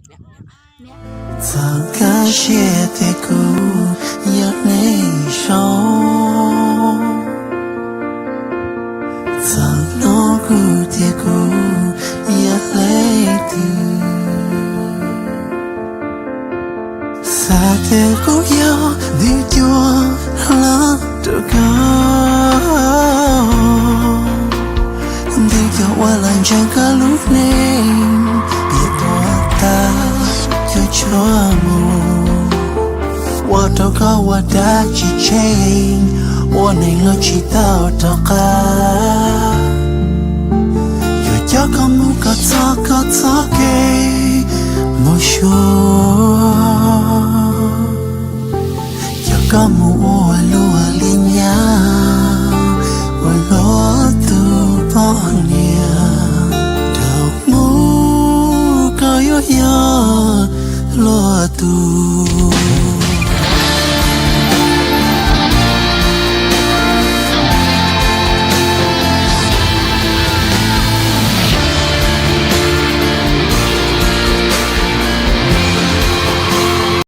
Txawm nkag siab tias kuv yog neeg zoo, txawm hnov kuv tias kuv yog leej twg, xav tias kuv yog tus cuab hlob rau koj, tus cuab ua los ntseeg koj lub neej, piam tuag tag cov tshuaj mus, ua rau koj ua dab tsis tsheej, ua neeg los tsis tau rov qab. Yuav coj koj mus kom txog koj txoj kev mus suav, coj koj mus ua luag li nyab, ua luag tus poj niam. Thaum mus koj yuav yog luag tus